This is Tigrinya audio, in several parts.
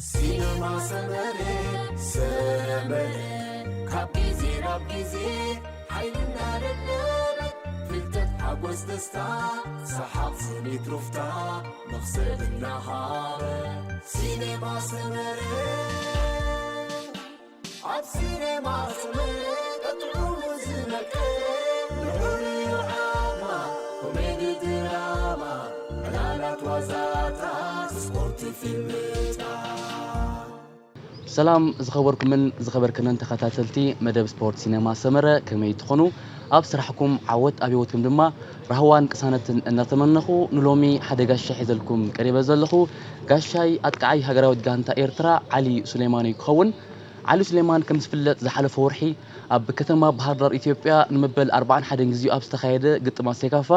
ሲነማ ሰመረ፣ ሰመረ፣ ካብ ግዜ ናብ ግዜ ሓይልና ደለበ፣ ፍልጠት ሓጎስ ደስታ፣ ሰሓቕ ስኒት ሩፍታ፣ መኽሰብ እናሃበ። ሲነማ ሰመረ፣ ኣብ ሲነማ ሰመረ፣ ጥዑሙ ዝመቀረ፣ ንዑር እዩ ዓማ፣ ኮሜዲ ድራማ፣ ዕላላት ዋዛታት፣ ስፖርት ፊልምታት። ሰላም ዝኸበርኩምን ዝኸበርክንን ተኸታተልቲ መደብ ስፖርት ሲነማ ሰመረ፣ ከመይ ትኾኑ? ኣብ ስራሕኩም ዓወት ኣብ ህይወትኩም ድማ ራህዋን ቅሳነትን እናተመነኹ ንሎሚ ሓደ ጋሻ ሒዘልኩም ቀሪበ ዘለኹ። ጋሻይ ኣጥቃዓይ ሃገራዊት ጋንታ ኤርትራ ዓሊ ሱሌማን እዩ ክኸውን። ዓሊ ሱሌማን ከም ዝፍለጥ ዝሓለፈ ወርሒ ኣብ ከተማ ባህር ዳር ኢትዮጵያ ንመበል ኣርባዓን ሓደን ግዜኡ ኣብ ዝተኻየደ ግጥማት ሴካፋ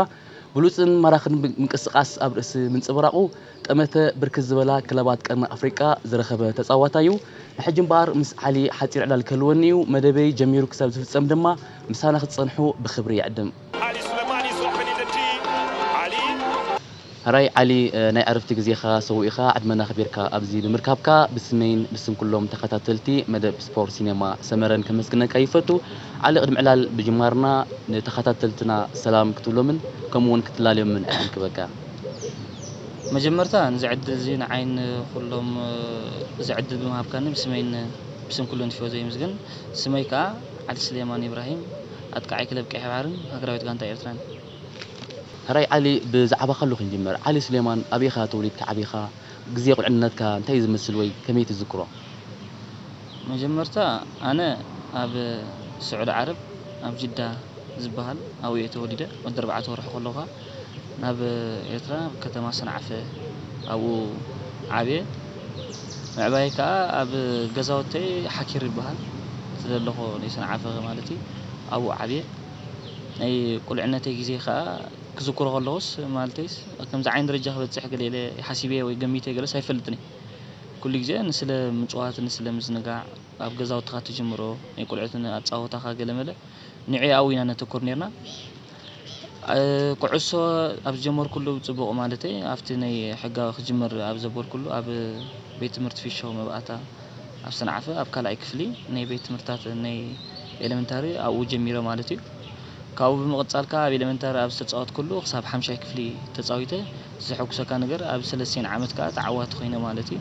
ብሉጽን ማራኽን ምንቅስቓስ ኣብ ርእሲ ምንጽብራቑ ጠመተ ብርክት ዝበላ ክለባት ቀርኒ ኣፍሪቃ ዝረኸበ ተጻዋታይ እዩ። ንሕጂ እምበኣር ምስ ዓሊ ሓጺር ዕላል ክህልወኒ እዩ። መደበይ ጀሚሩ ክሳብ ዝፍጸም ድማ ምሳና ክትጸንሑ ብኽብሪ ይዕድም። Ali Sulemani is dropping in the D. Ali. ሕራይ ዓሊ፣ ናይ ዕረፍቲ ግዜኻ ሰዊእኻ ዕድመና ኣኽቢርካ ኣብዚ ብምርካብካ ብስመይን ብስም ኩሎም ተኸታተልቲ መደብ ስፖርት ሲኔማ ሰመረን ከመስግነካ ይፈቱ። ዓሊ፣ ቅድሚ ዕላል ብጅማርና ንተኸታተልትና ሰላም ክትብሎምን ከምኡ እውን ክትላለዮምን ዕድል ክበካ። መጀመርታ ነዚ ዕድል እዚ ንዓይን ኩሎም እዚ ዕድል ብምሃብካኒ ብስመይን ብስም ኩሉ ንቲፎዞ የመስግን። ስመይ ከኣ ዓሊ ስሌማን ኢብራሂም፣ ኣጥቃዓይ ክለብ ቀይሕ ባሕርን ሃገራዊት ጋንታ ኤርትራን። ሕራይ ዓሊ፣ ብዛዕባኻ ሉ ክንጅምር። ዓሊ ስሌማን፣ ኣበይ ኢኻ ተወሊድካ ዓቢኻ? ግዜ ቁልዕነትካ እንታይ እዩ ዝመስል ወይ ከመይ ትዝክሮ? መጀመርታ ኣነ ኣብ ስዑዲ ዓረብ ኣብ ጅዳ ዝበሃል ኣብኡ እየ ተወሊደ። ወዲ ኣርባዕተ ወርሒ ከለኹ ናብ ኤርትራ ኣብ ከተማ ሰንዓፈ ኣብኡ ዓብየ። ምዕባይ ከኣ ኣብ ገዛውተይ ሓኪር ይበሃል እቲ ዘለኹ ናይ ሰንዓፈ ማለት እዩ። ኣብኡ ዓብየ። ናይ ቁልዕነተይ ግዜ ከኣ ክዝክሮ ከለኹስ ማለተይስ ከምዚ ዓይነት ደረጃ ክበጽሕ ገለ ኢለ ሓሲበ ወይ ገሚተ ገለስ ኣይፈልጥን እየ። ኩሉ ግዜ ንስለ ምጽዋት ንስለ ምዝንጋዕ ኣብ ገዛውትኻ ትጅምሮ ናይ ቁልዕት ኣጻወታኻ ገለ መለ ንዒ ኣብኡ ኢና ነተኩር ኔርና። ኩዕሶ ኣብ ዝጀመርኩሉ ጽቡቕ ማለተይ ኣብቲ ናይ ሕጋዊ ክጅምር ኣብ ዘበልኩሉ ኣብ ቤት ትምህርቲ ፊሾ መብኣታ ኣብ ሰንዓፈ ኣብ ካልኣይ ክፍሊ ናይ ቤት ትምህርታት ናይ ኤለመንታሪ ኣብኡ ጀሚረ ማለት እዩ። ካብኡ ብምቕጻል ከኣ ኣብ ኤለመንታሪ ኣብ ዝተጻወትኩሉ ክሳብ ሓምሻይ ክፍሊ ተጻዊተ። ዘሐጉሰካ ነገር ኣብ ሰለስቲኤን ዓመት ከኣ ተዓዋቲ ኮይነ ማለት እዩ።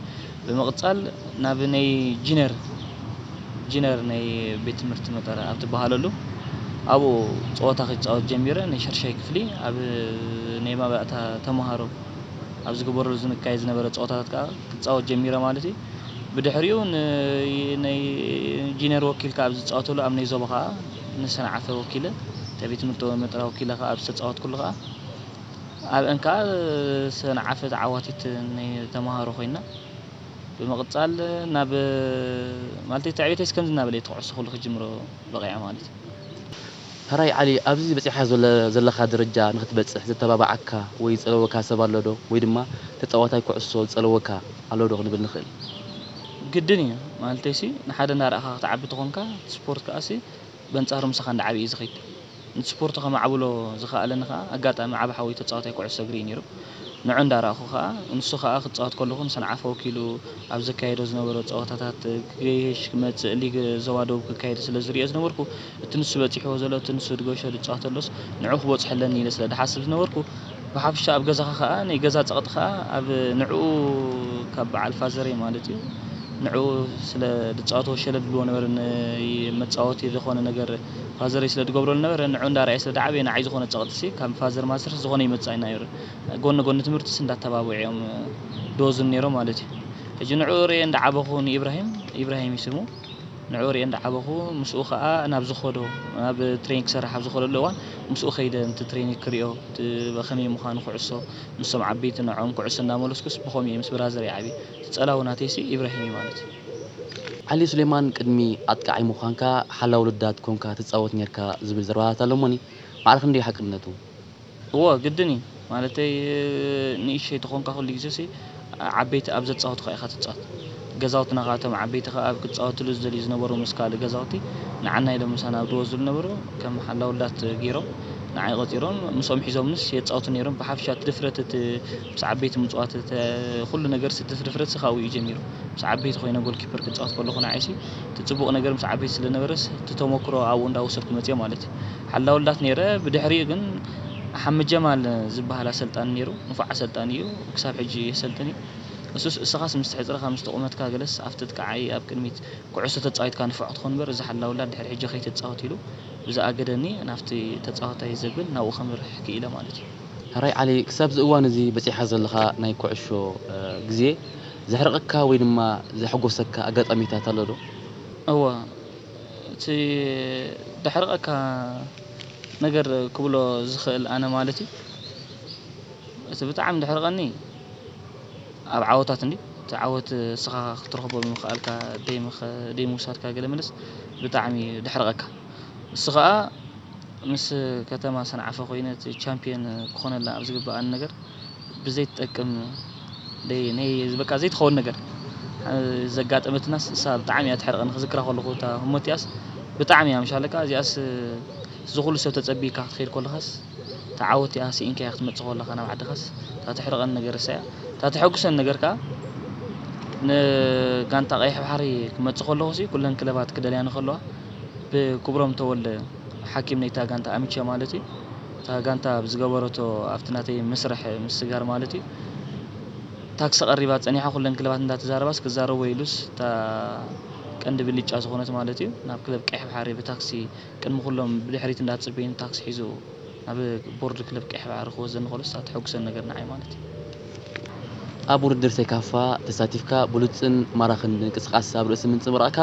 ብምቕጻል ናብ ናይ ጂነር ጂነር ናይ ቤት ትምህርቲ መጠረ ኣብ ትበሃለሉ ኣብኡ ጸወታ ክጻወት ጀሚረ። ናይ ሻድሻይ ክፍሊ ኣብ ናይ መባእታ ተመሃሮ ኣብ ዝግበረሉ ዝካየድ ዝነበረ ጸወታታት ከኣ ክጻወት ጀሚረ ማለት እዩ። ብድሕሪኡ ን-፣ ናይ ጂነር ወኪል ከኣ ኣብ ዝጻወተሉ ኣብ ናይ ዞባ ከኣ ንሰንዓፈ ወኪለ፣ እቲ ቤት ትምህርቲ መጠረ ወኪለ ከኣ ኣብ ዝተጻወትኩሉ ከኣ ኣብአን ከኣ ሰንዓፈ ተዓዋቲት ናይ ተመሃሮ ኮይና። ብምቕጻል ናብ፣ ማለት፣ ትዕቤተይስ ከምዚ እናበለ እቲ ኩዕሶ ኩሉ ክጅምሮ በቒዐ ማለት እዩ። ሕራይ ዓሊ፣ ኣብዚ በጺሕካ ዘለ-፣ ዘለኻ ደረጃ ንኽትበጽሕ ዘተባብዓካ ወይ ዝጸለወካ ሰብ ኣሎ ዶ? ወይ ድማ ተጻዋታይ ኩዕሶ ዝጸለወካ ኣሎ ዶ ክንብል ንኽእል? ግድን እዩ። ማለተይሲ ንሓደ እንዳረኣኻ ክትዓቢ ተኾንካ፣ እቲ ስፖርት ከኣሲ በንጻሩ ምሳኻ እንዳዓበየ እዩ ዝኸይድ። ነቲ ስፖርት ከማዕብሎ ዝኸኣለኒ ከኣ ኣጋጣሚ ዓቢ ሓወይ ተጻዋታይ ኩዕሶ እግሪ እዩ ነይሩ። ንዑ እንዳረኣኹ ከኣ፣ ንሱ ከኣ ክጻወት ከለኹ ንሰንዓፈ ወኪሉ ኣብ ዘካየዶ ዝነበሮ ጸወታታት ክገይሽ ክመጽእ፣ ሊግ ዞባ ደቡብ ክካየድ ስለ ዝርእዮ ዝነበርኩ፣ እቲ ንሱ በጺሕዎ ዘሎ፣ እቲ ንሱ ድገሾ ዝጻወት ዘሎስ ንዑ ክበጽሖ ኣለኒ ኢለ ስለ ድሓስብ ዝነበርኩ፣ ብሓፈሻ ኣብ ገዛኻ ከኣ ናይ ገዛ ጸቕጢ ከኣ ኣብ ንዕኡ ካብ በዓል ፋዘረይ ማለት እዩ፣ ንዕኡ ስለ ድጻወትዎ ሸለል ድብልዎ ነበረ፣ ን-፣ መጻወቲ ዝኾነ ነገር ፋዘረይ ስለ ድገብረሉ ነበረ፣ ንዕኡ እንዳረኣየ ስለ ድዓበየ ንዓይ ዝኾነ ጸቕጢሲ ካብ ፋዘር ማዘርስ ዝኾነ ይመጽእ ኣይነበረን። ጎኒ ጎኒ ትምህርትስ እንዳተባብዑ እዮም ድወዙኒ ነይሮም ማለት እዩ። ሕጂ ንዕኡ ርእየ እንዳዓበኹ ንኢብራሂም፣ ኢብራሂም እዩ ስሙ፣ ንዕኡ ርእየ እንዳዓበኹ ምስኡ ኸኣ ናብ ዝኸዶ፣ ናብ ትሬኒንግ ክሰርሕ ኣብ ዝኸደሉ እዋን ምስኡ ከይደ ነቲ ትሬኒንግ ክርእዮ፣ እቲ ከመይ ምዃኑ ኩዕሶ፣ ምስቶም ዓበይቲ ንዕኦም ኩዕሶ እንዳመለስኩስ ብኸምኡ እየ ምስ ብራዘረይ ዓብየ። እቲ ጸላዊ ናተይሲ ኢብራሂም እዩ ማለት እዩ። ዓሊ ሱሌማን ቅድሚ ኣጥቃዓይ ምዃንካ ሓላው ልዳት ኮንካ ትጻወት ኔርካ ዝብል ዘረባታት ኣሎ እሞኒ፣ ማዕረ ክንደይ ሓቅነቱ? እወ፣ ግድን እዩ። ማለተይ፣ ንእሽተይ ተኾንካ ኩሉ ግዜሲ ዓበይቲ ኣብ ዘጻወቱኻ ኢኻ ትጻወት። ገዛውትና ከኣ እቶም ዓበይቲ ከኣ ኣብ ክጻወትሉ ዝደልዩ ዝነበሩ ምስ ካልእ ገዛውቲ ንዓና ኢሎም ምሳና ኣብ ድወዙ ዝነበሩ ከም ሓላውላት ገይሮም ንዓይ ቆጺሮም ምስኦም ሒዞምንስ የጻወቱ ነይሮም። ብሓፈሻ እቲ ድፍረት፣ እቲ ምስ ዓበይቲ ምጽዋት፣ እቲ ኩሉ ነገር፣ እቲ ድፍረት ካብኡ እዩ ጀሚሩ። ምስ ዓበይቲ ኮይነ ጎልኪፐር ክጻወት ከለኹ ንዓይሲ እቲ ጽቡቕ ነገር ምስ ዓበይቲ ስለ ነበረስ፣ እቲ ተመክሮ ኣብኡ እንዳወሰድኩ መጽየ ማለት እዩ። ሓላውላድ ነይረ። ብድሕሪኡ ግን ሓምድ ጀማል ዝበሃል ኣሰልጣኒ ነይሩ። ንፉዕ ኣሰልጣኒ እዩ። ክሳብ ሕጂ የሰልጥን እዩ። እሱስ፣ እስኻስ ምስ ትሕጽርኻ፣ ምስ ቁመትካ ገለስ ኣብቲ ጥቃዓይ ኣብ ቅድሚት ኩዕሶ ተጻዊትካ ንፉዕ ክትኾን እምበር፣ እዚ ሓላውላድ ድሕሪ ሕጂ ከይትጻወት ኢሉ ብዝኣገደኒ፣ ናብቲ ተጻዋታይ ዘብል ናብኡ ከምርሕ ክኢለ ማለት እዩ። ሕራይ ዓሊ፣ ክሳብ እዚ እዋን እዚ በጺሕካ ዘለኻ ናይ ኩዕሾ፣ እ፣ ግዜ ዘሕርቐካ ወይ ድማ ዘሐጎሰካ ኣጋጣሚታት ኣሎ ዶ? እወ፣ እቲ ደሕርቐካ ነገር ክብሎ ዝኽእል ኣነ ማለት እዩ። እቲ ብጣዕሚ ደሕርቐኒ ኣብ ዓወታት እንዲ፣ እቲ ዓወት እስኻ ክትረኽቦ ብምኽኣልካ፣ ደይ ምኽ-፣ ደይ ምውሳድካ ገለ መለስ ብጣዕሚ ደሕርቐካ። እሱ ኸኣ ምስ ከተማ ሰንዓፈ ኮይነ እቲ ቻምፒዮን ክኾነላ ኣብ ዝግብኣኒ ነገር ብዘይትጠቅም ደይ-፣ ነይ-፣ በቃ ዘይትኸውን ነገር ዘጋጠመትናስ እሳ ብጣዕሚ እያ ትሕርቐኒ። ክዝክራ ከለኹ እታ ህሞት እዚኣስ ብጣዕሚ እያ ምሻለካ። እዚኣስ እዚ ኩሉ ሰብ ተጸቢካ ክትኸይድ ከለኻስ እታ ዓወት እያ ስኢንካያ ክትመጽእ ከለኻ ናብ ዓድኻስ እታ ተሕርቐኒ ነገር እሳ እያ። እታ ተሐጉሰኒ ነገር ከኣ ንጋንታ ቀይሕ ባሕሪ ክመጽእ ከለኹሲ ኩለን ክለባት ክደልያኒ ከለዋ ብክብሮም ተወልደ ሓኪም ናይታ ጋንታ ኣሚቸ ማለት እዩ። እታ ጋንታ ብዝገበረቶ ኣብቲ ናተይ መስርሕ ምስጋር ማለት እዩ። ታክሲ ቀሪባ ጸኒሓ ኩለን ክለባት እንዳተዛረባስ ክዛረቦ ኢሉስ እታ ቀንዲ ብልጫ ዝኾነት ማለት እዩ። ናብ ክለብ ቀይሕ ባሕሪ ብታክሲ ቅድሚ ኩሎም ብድሕሪት እንዳተጸበዩኒ ታክሲ ሒዙ ናብ ቦርድ ክለብ ቀይሕ ባሕሪ ክወስደኒ ከሎስ እታ ተሐጉሰኒ ነገር ንዓይ ማለት እዩ። ኣብ ውድድር ሴካፋ ተሳቲፍካ ብሉጽን ማራኽን ምንቅስቓስ ኣብ ርእሲ ምንጽብራቕካ፣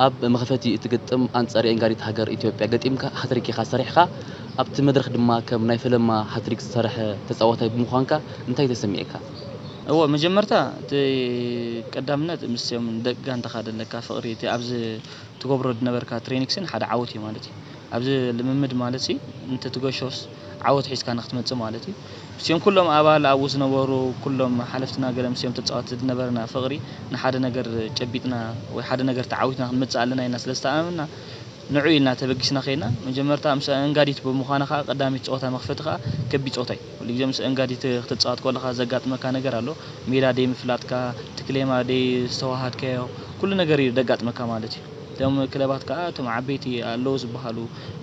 ኣብ መኽፈቲ እቲ ግጥም ኣንጻር የእንጋዲት ሃገር ኢትዮጵያ ገጢምካ ሃትሪክ ኢኻ ሰሪሕካ። ኣብቲ መድረኽ ድማ ከም ናይ ፈለማ ሃትሪክ ዝሰርሐ ተጻዋታይ ብምዃንካ እንታይ ተሰሚዕካ? እወ፣ መጀመርታ እቲ ቀዳምነት ምስኦም ደቂ ጋንታኻ ዘለካ ፍቕሪ፣ እቲ ኣብዚ ትገብሮ ዝነበርካ ትሬኒክስን ሓደ ዓወት እዩ ማለት እዩ። ኣብዚ ልምምድ ማለትሲ እንተትገሾስ ዓወት ሒዝካ ንክትመጽእ ማለት እዩ። ምስኦም ኩሎም ኣባል ኣብኡ ዝነበሩ ኩሎም ሓለፍትና ገለ ምስኦም ተጻወትቲ ዝነበረና ፍቕሪ ንሓደ ነገር ጨቢጥና ወይ ሓደ ነገር ተዓዊትና ክንመጽእ ኣለና ኢልና ስለ ዝተኣማመንና ንዕኡ ኢልና ተበጊስና ከይድና። መጀመርታ ምስ ኣእንጋዲት ብምዃና ከኣ ቀዳሚት ጸወታ መኽፈቲ ከኣ ከቢድ ጸወታ እዩ። ኩሉ ግዜ ምስ ኣእንጋዲት ክትጻወት ከለኻ ዘጋጥመካ ነገር ኣሎ። ሜዳ ደይ ምፍላጥካ፣ እቲ ክሌማ ደይ ዝተዋሃድካዮ፣ ኩሉ ነገር እዩ ዘጋጥመካ ማለት እዩ። እቶም ክለባት ከኣ እቶም ዓበይቲ ኣለዉ ዝበሃሉ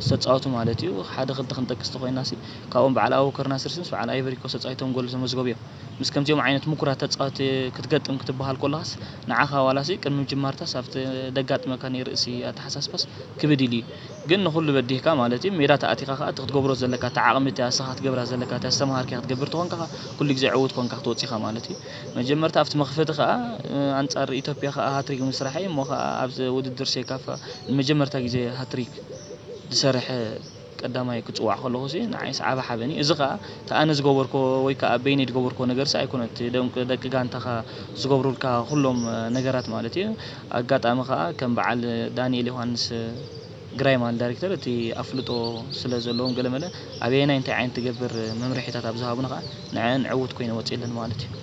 ዝተጻወቱ ማለት እዩ። ሓደ ክልተ ክንጠቅስ ተኾይናሲ፣ ካብኦም በዓል ኣቡበከር ናስር ምስ በዓል ኣይቨሪ ኮስት ተጻዊቶም ጎል ዘመዝገቡ እዮም። ምስ ከምዚኦም ዓይነት ምኩራት ተጻወቲ ክትገጥም ክትበሃል ከለኻስ፣ ንዓኻ ዋላሲ ቅድሚ ምጅማርካስ ኣብቲ ደጋጥመካ ናይ ርእሲ ኣተሓሳስባስ ክብድ ኢሉ እዩ። ግን ንኹሉ በዲህካ ማለት እዩ፣ ሜዳ ተኣቲኻ ከኣ እቲ ክትገብሮ ዘለካ፣ እቲ ዓቕሚ እቲ ኣስኻ ክትገብራ ዘለካ፣ እቲ ኣስተምሃርካያ ክትገብር ተኾንካ ከኣ ኩሉ ግዜ ዕዉት ኮንካ ክትወጽእ ኢኻ ማለት እዩ። መጀመርታ ኣብቲ መኽፈቲ ከኣ፣ እ፣ ኣንጻር ኢትዮጵያ ከኣ ሃትሪክ ምስራሐይ እሞ ከኣ ኣብዚ ውድድር ሴካፋ ንመጀመርታ ግዜ ሃትሪክ ዝሰርሐ ቀዳማይ ክጽዋዕ ከለኹሲ ንዓይስ ዓቢ ሓበን እዩ። እዚ ከኣ እቲ ኣነ ዝገበርክዎ ወይ ከኣ በይነይ ዝገበርክዎ ነገርሲ ኣይኮነን። እቲ ደቂ፣ ደቂ ጋንታኻ ዝገብሩልካ ኩሎም ነገራት ማለት እዩ። ኣጋጣሚ ከኣ ከም በዓል ዳንኤል ዮሃንስ ግራይማል ዳይሬክተር እቲ ኣፍልጦ ስለ ዘለዎም ገለመለ ኣበየናይ እንታይ ዓይነት ትገብር መምርሒታት ኣብ ዝሃቡና ከኣ ንዐን ዕዉት ኮይነ ወጺኤለን ማለት እዩ።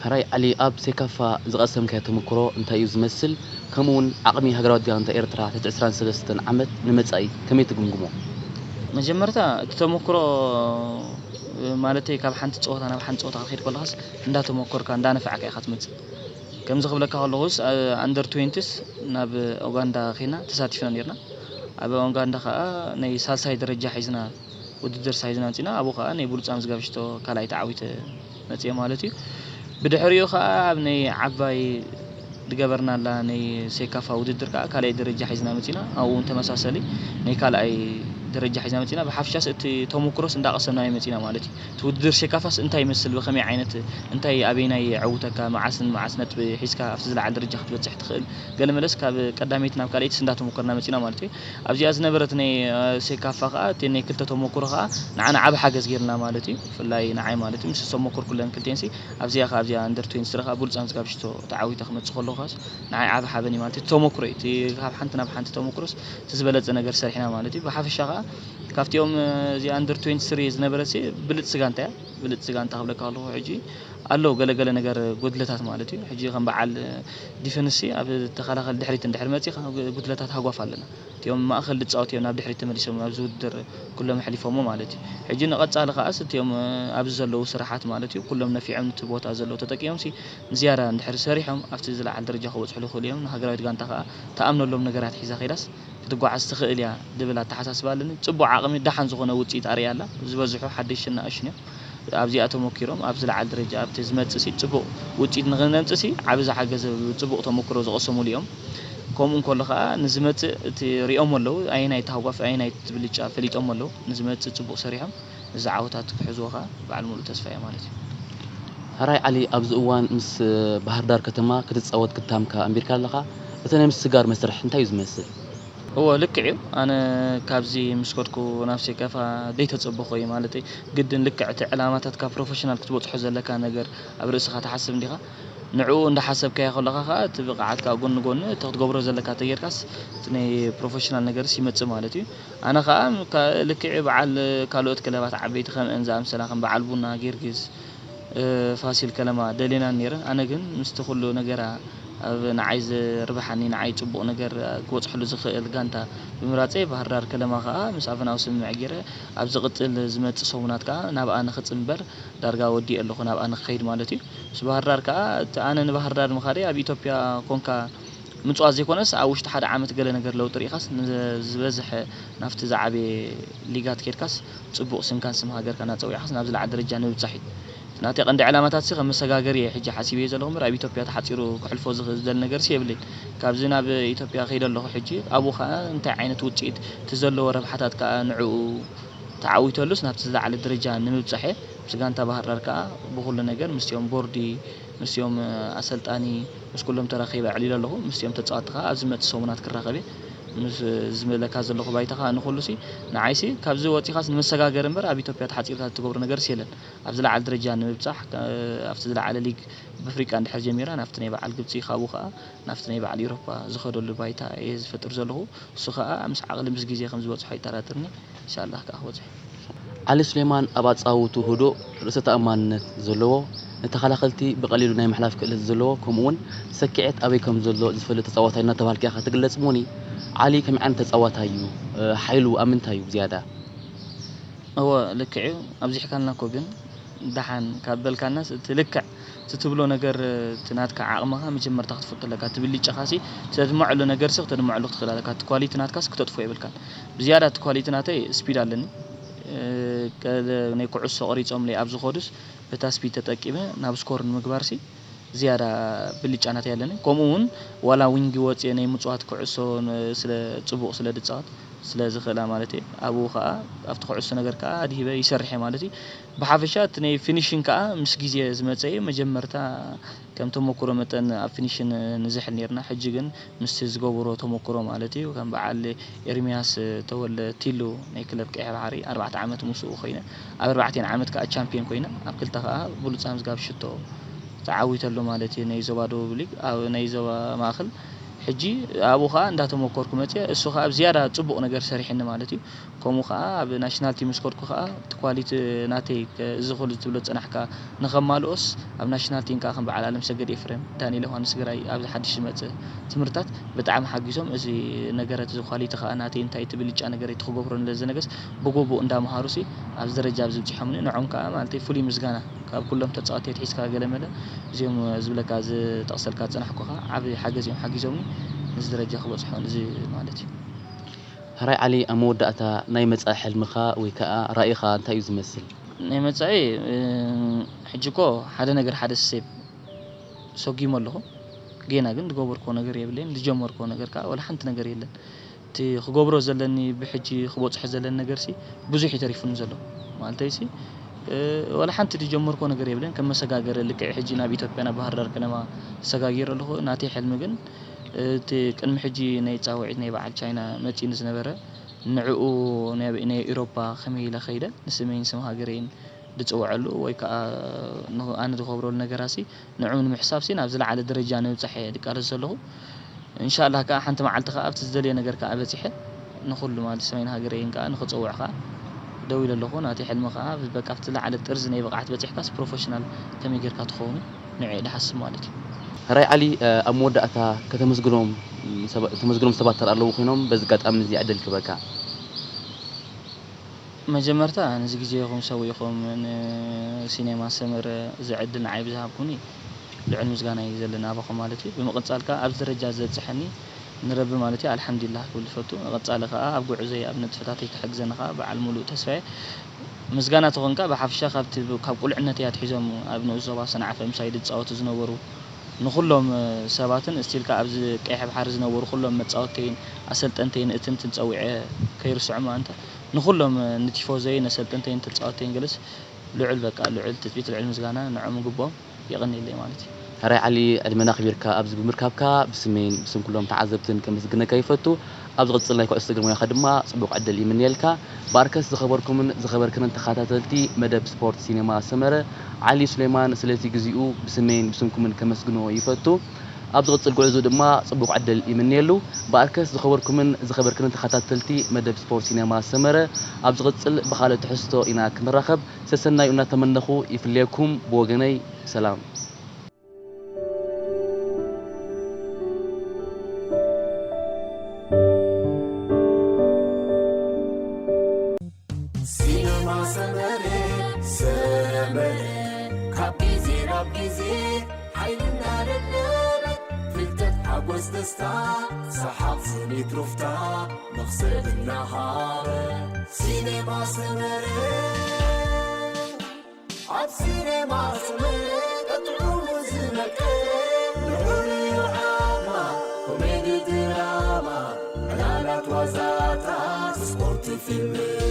ሕራይ ዓሊ፣ ኣብ ሴካፋ ዝቐሰምካዮ ተመክሮ እንታይ እዩ ዝመስል? ከምኡ እውን ዓቕሚ ሃገራዊት ጋንታ ኤርትራ ትሕቲ ዕስራን ሰለስተን ዓመት ንመጻኢ ከመይ ትግምግሞ? መጀመርታ እቲ ተመክሮ፣ ማለተይ ካብ ሓንቲ ጸወታ ናብ ሓንቲ ጸወታ ክትከይድ ከለኻስ እንዳተመኮርካ እንዳነፋዕካ ኢኻ ትመጽእ። ከምዚ ክብለካ ከለኹስ፣ ኣ-፣ ኣንደር ትዌንቲስ ናብ ኡጋንዳ ኸይድና ተሳቲፍና ኔርና። ኣብ ኡጋንዳ ኸኣ ናይ ሳልሳይ ደረጃ ሒዝና ውድድር ሳይዝና ኣምጺና፣ ኣብኡ ኸኣ ናይ ብሉጻ መዝጋብ ሽቶ ካልኣይ ተዓዊተ መጽየ ማለት እዩ። ብድሕሪኡ ኸኣ ኣብ ናይ ዓባይ ዝገበርናላ ናይ ሴካፋ ውድድር ከኣ ካልኣይ ደረጃ ሒዝና መጺና። ኣብኡ እውን ተመሳሳሊ ናይ ካልኣይ ደረጃ ሒዝና መጺና። ብሓፈሻስ እቲ ተመኩሮስ እንዳቐሰምናዮ መጺና ማለት እዩ። እቲ ውድድር ሴካፋስ እንታይ ይመስል፣ ብኸመይ ዓይነት፣ እንታይ ኣበይናይ የዕውተካ፣ መዓስን መዓስ ነጥቢ ሒዝካ ኣብቲ ዝለዓለ ደረጃ ክትበጽሕ ትኽእል፣ ገለ መለስ ካብ ቀዳመይቲ ናብ ካልኣይትስ እንዳተመኮርና መጺና ማለት እዩ። ኣብዚኣ ዝነበረት ናይ፣ እ፣ ሴካፋ ከኣ እቲ ናይ ክልተ ተመኩሮ ከኣ ንዓና ዓቢ ሓገዝ ጌርና ማለት እዩ። ብፍላይ ንዓይ ማለት እዩ። ምስ ዝተመኮርኩለን ክልቴንሲ ኣብዚኣ ከኣ ኣብዚኣ ኣንደር ትዌንቲ ስሪ ከኣ ብሉጽ ኣምዝጋብ ሽቶ ተዓዊተ ክመጽእ ከለኹ ከኣስ ንዓይ ዓቢ ሓበን እዩ ማለት እዩ። ተመኩሮ እዩ። እቲ ካብ ሓንቲ ናብ ሓንቲ ተመኩሮስ እቲ ዝበለጸ ነገር ሰሪሕና ማለት እዩ። ብሓፈሻ ከኣ ካብቲኦም እዚ ኣንደር ትዌንቲ ስሪ ዝነበረ ሲ ብልጽ ጋንታ እያ። ብልጽ ጋንታ ክብለካ ከለኹ ሕጂ ኣሎ ገለ ገለ ነገር ጉድለታት ማለት እዩ። ሕጂ ከም በዓል ዲፈንስ ሲ ኣብ ተኸላኸል ድሕሪት እንድሕር መጺኻ ጉድለታት ሃጓፍ ኣለና። እቲኦም ማእከል ዝጻወቱ እዮም ናብ ድሕሪት ተመሊሶም ኣብዚ ውድድር ኩሎም ኣሕሊፎሞ ማለት እዩ። ሕጂ ንቐጻሊ ከኣስ እቲኦም ኣብዚ ዘለዉ ስራሓት ማለት እዩ ኩሎም ነፊዖም እቲ ቦታ ዘለዉ ተጠቂሞም ሲ ዝያዳ እንድሕር ሰሪሖም ኣብቲ ዝለዓለ ደረጃ ክበጽሑ ይኽእሉ እዮም። ንሃገራዊት ጋንታ ከኣ ትኣምነሎም ነገራት ሒዛ ከይዳስ ክትጓዓዝ ትኽእል እያ ዝብል ኣተሓሳስባ ኣለኒ። ጽቡቕ ዓቕሚ ደሓን ዝኾነ ውጽኢት ኣርእያ ኣላ። ዝበዝሑ ሓደሽትን ንኣሽቱን እዮም። ኣብዚኣ ተመኪሮም ኣብ ዝለዓለ ደረጃ ኣብቲ ዝመጽእ ሲ ጽቡቕ ውጽኢት ንኽነምጽእ ሲ ዓቢ ዝሓገዘ ጽቡቕ ተመክሮ ዝቐሰሙሉ እዮም። ከምኡ እንከሎ ከኣ ንዝመጽእ እቲ ሪኦም ኣለዉ ኣየናይ ተሃጓፍ ኣየናይ ብልጫ ፈሊጦም ኣለዉ። ንዝመጽእ ጽቡቕ ሰሪሖም እዚ ዓወታት ክሕዝዎ ከኣ በዓል ሙሉእ ተስፋ እየ ማለት እዩ። ሕራይ ዓሊ፣ ኣብዚ እዋን ምስ ባህርዳር ከተማ ክትጻወት ክታምካ ኣንቢርካ ኣለኻ። እቲ ናይ ምስግጋር መስርሕ እንታይ እዩ ዝመስል? እወ ልክዕ እዩ። ኣነ ካብዚ ምስ ከድኩ ናብሰይ ከፋ ደይተጸበኹ እዩ ማለተይ። ግድን ልክዕ እቲ ዕላማታትካ ፕሮፈሽናል ክትበጽሖ ዘለካ ነገር ኣብ ርእስኻ ትሓስብ እንዲኻ። ንዕኡ እንዳሓሰብካዮ ከለኻ ከኣ እቲ ብቕዓትካ ጎኒ ጎኒ እቲ ክትገብሮ ዘለካ ተጌርካስ እቲ ናይ ፕሮፈሽናል ነገርስ ይመጽእ ማለት እዩ። ኣነ ከኣ ልክዕ በዓል ካልኦት ክለባት ዓበይቲ ከምአን ዝኣምሰላ ከም በዓል ቡና፣ ጊዮርጊስ፣ ፋሲል ከለማ ደልየናን ነይረን። ኣነ ግን ምስቲ ኩሉ ነገራ ኣብ ንዓይ ዝርብሓኒ ንዓይ ጽቡቕ ነገር ክበጽሐሉ ዝኽእል ጋንታ ብምምራጸይ ባህርዳር ከለማ ከኣ ምስ ኣፈናዊ ስምምዕ ገይረ ኣብ ዝቕጽል ዝመጽእ ሰሙናት ከኣ ናብኣ ንኽጽንበር ዳርጋ ወዲኤ ኣለኹ ናብኣ ንኽኸይድ ማለት እዩ። ምስ ባህርዳር ከኣ እቲ ኣነ ንባህርዳር ምኻደይ ኣብ ኢትዮጵያ ኮንካ ምጽዋት ዘይኮነስ ኣብ ውሽጢ ሓደ ዓመት ገለ ነገር ለውጢ ርኢኻስ ንዝበዝሐ ናብቲ ዝዓበየ ሊጋት ኬድካስ ጽቡቕ ስምካን ስም ሃገርካን ኣጸዊዕካስ ናብ ዝለዓለ ደረጃ ንምብጻሕ እዩ። ናተይ ቀንዲ ዕላማታት ሲ ከም መሰጋገሪ እየ ሕጂ ሓሲበዮ ዘለኹ እምበር ኣብ ኢትዮጵያ ተሓጺሩ ክሕልፎ ዝኽእል ዝደሊ ነገር ሲ የብለይን። ካብዚ ናብ ኢትዮጵያ ከይደ ኣለኹ ሕጂ ኣብኡ ከኣ እንታይ ዓይነት ውጽኢት እቲ ዘለዎ ረብሓታት ከኣ ንዕኡ ተዓዊተሉስ ናብቲ ዝለዓለ ደረጃ ንምብጻሕ እየ። ምስ ጋንታ ባህርዳር ከኣ ብኹሉ ነገር ምስቲኦም ቦርዲ ምስቲኦም ኣሰልጣኒ ምስ ኩሎም ተራኺበ ኣዕሊለ ኣለኹ። ምስቲኦም ተጻወትቲ ከኣ ኣብ ዝመጽእ ሰሙናት ክራኸብ እየ። ምስ ዝብለካ ዘለኹ ባይታ ከኣ ንኹሉ ሲ ንዓይ ሲ ካብዚ ወጺኻስ ንመሰጋገሪ እምበር ኣብ ኢትዮጵያ ተሓጺርካ እትገብሮ ነገር ሲ የለን። ኣብ ዝለዓለ ደረጃ ንምብጻሕ ኣብቲ ዝለዓለ ሊግ ብኣፍሪቃ እንድሕር ጀሚራ ናብቲ ናይ በዓል ግብጺ ካብኡ ከኣ ናብቲ ናይ በዓል ኤውሮፓ ዝኸደሉ ባይታ እየ ዝፈጥር ዘለኹ። እሱ ከኣ ምስ ዓቕሊ ምስ ግዜ ከም ዝበጽሖ ኣይጠራጥርኒ። ኢንሻላህ ከኣ ክበጽሖ። ዓሊ ሱሌማን ኣብ ኣጻውቱ ህዱእ፣ ርእሰ ተኣማንነት ዘለዎ፣ ንተኸላኸልቲ ብቐሊሉ ናይ ምሕላፍ ክእለት ዘለዎ ከምኡውን ሰኪዐት ኣበይ ከም ዘሎ ዝፈልጥ ተጻዋታይ እናተባህልካ ኢኻ ትግለጽ እሞኒ ዓሊ ከመይ ዓይነት ተጻዋታይ እዩ? ሓይሉ ኣብ ምንታይ እዩ ብዝያዳ? እወ ልክዕ እዩ ኣብዚሕካልና እኮ ግን ደሓን ካብ በልካናስ እቲ ልክዕ እቲ ትብሎ ነገር እቲ ናትካ ዓቕምኻ መጀመርታ ክትፈልጦ ኣለካ እቲ ብልጫኻ ሲ ተድምዐሉ ነገር ሲ ክተድምዐሉ ክትኽእል ኣለካ እቲ ኳሊቲ ናትካስ ክተጥፎ የብልካን ብዝያዳ እቲ ኳሊቲ ናተይ ስፒድ ኣለኒ ናይ ኩዕሶ ቀሪጾምለይ ኣብ ዝኸዱስ በታ ስፒድ ተጠቂመ ናብ ስኮር ንምግባር ሲ ዝያዳ ብልጫ ናተይ ኣለኒ ከምኡ እውን ዋላ ዊንጊ ወፅየ ናይ ምፅዋት ኩዕሶ ስለ ፅቡቕ ስለ ድፃወት ስለ ዝኽእላ ማለት እየ ኣብኡ ከዓ ኣብቲ ኩዕሶ ነገር ከዓ ኣድሂበ ይሰርሕ እየ ማለት እዩ ብሓፈሻ እቲ ናይ ፊኒሽን ከዓ ምስ ግዜ ዝመፀ እዩ መጀመርታ ከም ተመክሮ መጠን ኣብ ፊኒሽን ንዝሕል ነርና ሕጂ ግን ምስቲ ዝገበሮ ተመክሮ ማለት እዩ ከም በዓል ኤርሚያስ ተወልደ ቲሉ ናይ ክለብ ቀይሕ ባሕሪ ኣርባዕተ ዓመት ምስኡ ኮይነ ኣብ ኣርባዕቲኤን ዓመት ከዓ ቻምፒየን ኮይነ ኣብ ክልተ ከዓ ብሉፃ ምዝጋብ ሽቶ ተዓዊተሉ ማለት እዩ ናይ ዞባ ደቡብ ሊግ ኣብ ናይ ዞባ ማእከል ሕጂ ኣብኡ ከዓ እንዳተመኮርኩ መፅየ እሱ ከዓ ብዝያዳ ፅቡቕ ነገር ሰሪሕኒ ማለት እዩ ከምኡ ከዓ ኣብ ናሽናል ቲም ስኮርኩ ከዓ እቲ ኳሊቲ ናተይ እዚ ኩሉ ትብሎ ዝፀናሕካ ንኸማልኦስ ኣብ ናሽናል ቲም ከዓ ከም በዓል ኣለምሰገድ ኤፍሬም ዳንኤል ዮሃንስ ግራይ ኣብዚ ሓድሽ ዝመፀ ትምህርታት ብጣዕሚ ሓጊዞም እዚ ነገረት እዚ ኳሊቲ ከዓ ናተይ እንታይ እቲ ብልጫ ነገረይ ትክገብሮ ንለ ዝነገስ ብግቡእ እንዳምሃሩ ሲ ኣብዚ ደረጃ ኣብዚ ብፂሖምኒ ንዖም ከዓ ማለተይ ፍሉይ ምስጋና ካብ ኩሎም ተፃወቲ ኣትሒዝካ ገለ መለ እዚኦም ዝብለካ ዝጠቕሰልካ ዝፀናሕኩ ከዓ ዓብዪ ሓገዝ እዮም ሓጊዞምኒ ነዚ ደረጃ ክበፅሖ እዚ ማለት እዩ ሕራይ ዓሊ ኣብ መወዳእታ ናይ መፃኢ ሕልምኻ ወይ ከዓ ራኢኻ እንታይ እዩ ዝመስል? ናይ መፃኢ ሕጂ እኮ ሓደ ነገር ሓደ ሰብ ሰጒመ ኣለኹ ጌና ግን ዝገበርክዎ ነገር የብለይን ዝጀመርክዎ ነገር ከዓ ወላ ሓንቲ ነገር የለን እቲ ክገብሮ ዘለኒ ብሕጂ ክበፅሖ ዘለኒ ነገር ሲ ብዙሕ እዩ ተሪፉኒ ዘሎ ማለተይ ሲ ወላ ሓንቲ ዝጀመርክዎ ነገር የብለን ከም መሰጋገሪ ልክዕ ሕጂ ናብ ኢትዮጵያ ናብ ባህርዳር ከነማ ተሰጋጊረ ኣለኹ ናተይ ሕልሚ ግን እቲ ቅድሚ ሕጂ ናይ ፃውዒት ናይ በዓል ቻይና መፂኒ ዝነበረ ንዕኡ ናይ ኢሮፓ ከመይ ኢለ ከይደ ንስመይን ስም ሃገረይን ዝፅውዐሉ ወይ ከዓ ኣነ ዝኸብረሉ ነገራሲ ንዕኡ ንምሕሳብ ሲ ናብ ዝለዓለ ደረጃ ንምብፃሕ እየ ዝቃለስ ዘለኹ እንሻላህ ከዓ ሓንቲ መዓልቲ ከዓ ኣብቲ ዝደልዮ ነገር ከዓ በፂሐ ንኹሉ ማለት ሰሜን ሃገረይን ከኣ ንኽጸውዕ ከኣ ደው ኢለ ኣለኹ። ናተይ ሕልሚ ከኣ በቃ ኣብቲ ዝለዓለ ጥርዚ ናይ ብቕዓት በጺሕካስ ፕሮፌሽናል ከመይ ጌርካ ትኸውን ንዕኡ ድሓስብ ማለት እዩ። ሕራይ ዓሊ፣ ኣብ መወዳእታ ከተመስግኖም ተመስግኖም ሰባት ተር ኣለዉ ኮይኖም በዚ ኣጋጣሚ እዚ ዕድል ክበካ። መጀመርታ ነዚ ግዜኹም ሰዊእኹም ንሲኔማ ሰመረ እዚ ዕድል ንዓይ ብዝሃብኩኒ ልዑል ምስጋና እዩ ዘለና ኣባኹም ማለት እዩ። ብምቕጻል ከኣ ኣብዚ ደረጃ ዘብጽሐኒ ንረቢ ማለት እዩ ኣልሓምዱሊላህ ክብል ዝፈቱ። ንቐጻሊ ከኣ ኣብ ጉዕዞይ ኣብ ንጥፈታተይ ክሕግዘኒ ከኣ በዓል ሙሉእ ተስፋ እየ። ምስጋና ተኾንካ ብሓፈሻ ካብቲ ካብ ቁልዕነተይ ኣትሒዞም ኣብ ንኡስ ዞባ ሰንዓፈ ምሳይ ዝጻወቱ ዝነበሩ ንኹሎም ሰባትን still ከኣ ኣብዚ ቀይሕ ባሕሪ ዝነበሩ ኩሎም መጻወትተይን ኣሰልጠንተይን እትንትን ጸዊዐ ከይርስዖም ኣንተ ንኹሎም ንቲፎዞይን ኣሰልጠንተይን ተጻወትተይን ገለስ ልዑል በቃ ልዑል ትጽቢት ልዑል ምስጋና ንዖም ይግብኦም። የቐንየለይ ማለት እዩ። ሕራይ ዓሊ፣ ዕድመን ኣኽቢርካ ኣብዚ ብምርካብካ ብስመይን ብስም ኩሎም ተዓዘብትን ከመስግነካ ይፈቱ። ኣብ ዝቕጽል ናይ ኩዕሶ እግሪ ሞያኻ ድማ ጽቡቕ ዕድል ይምነየልካ። ብኣርከስ ዝኸበርኩምን ዝኸበርክንን ተኸታተልቲ መደብ ስፖርት ሲኔማ ሰመረ፣ ዓሊ ሱሌማን ስለቲ ግዚኡ ብስመይን ብስምኩምን ከመስግኖ ይፈቱ። ኣብ ዝቕጽል ጉዕዞኡ ድማ ጽቡቕ ዕድል ይምነየሉ። ብኣርከስ ዝኸበርኩምን ዝኸበርክንን ተኸታተልቲ መደብ ስፖርት ሲኔማ ሰመረ፣ ኣብ ዝቕጽል ብኻልእ ትሕዝቶ ኢና ክንራኸብ። ሰሰናዩ እናተመነኹ ይፍለየኩም። ብወገነይ ሰላም። ሲነማ ሰመረ ሰመረ ካብ ግዜ ናብ ግዜ ሓይሊ እናደለበ ፍልጠት ሓጎስ ደስታ ሰሓቕ ስኒት ሩፍታ መኽሰብ እናሃበ ሲነማ ሰመረ ኣብ ሲነማ ሰመረ ቀጥዑ ዝመቀረ ልዑል ዓማ ኮሜዲ ድራማ ዕላላት ዋዛታት ስፖርት ፊልም